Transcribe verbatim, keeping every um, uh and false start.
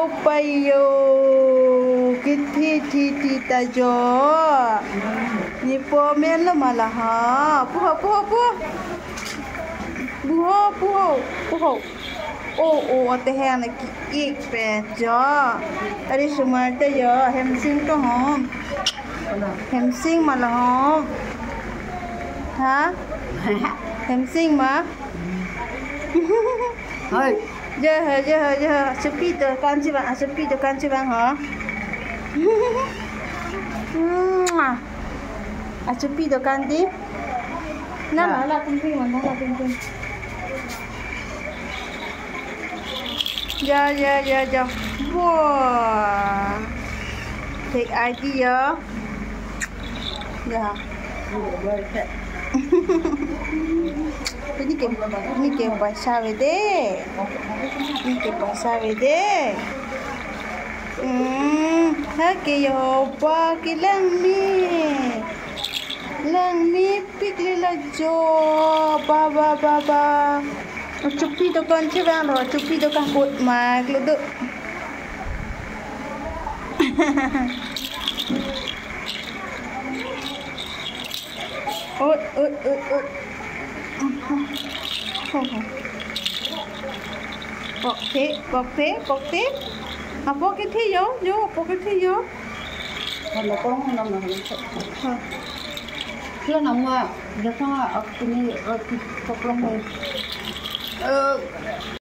Payo, kithi thi thi ta jo. Nepo amen lo ma la ha. Puho, puho, puho. Puho, puho, puho. O, o, o, te hen ki ik pe jo. Ari sumar te jo, hemsing to hom. Hemsing ma la hom. Ha? Hemsing ma? Hai. Jo, jo, jo. Achopi dokan chevang, achopi dokan chevang ho. Mwah. Achopi dokan di. Na, na, na, tum tum, na, na, tum tum. Jo, jo, jo, jo. Wah. Take idea. Ya. Ini ke, ini ke paisa vede. Ini ke paisa vede. Hmm, ha ke jo ba ke langme. Langmepik le la jo. Ba, ba, ba, ba. Achopi dokan chevang lo, achopi dokan kot mak lo do. Oi, oi, oi, oi. Pokte, pokte, pokte. Apo kithi jo, jo, apo kithi jo. Hala kong nam na hala. Ha. Hala nam wa, jasa aku ni, eh, koklong ni. Eh.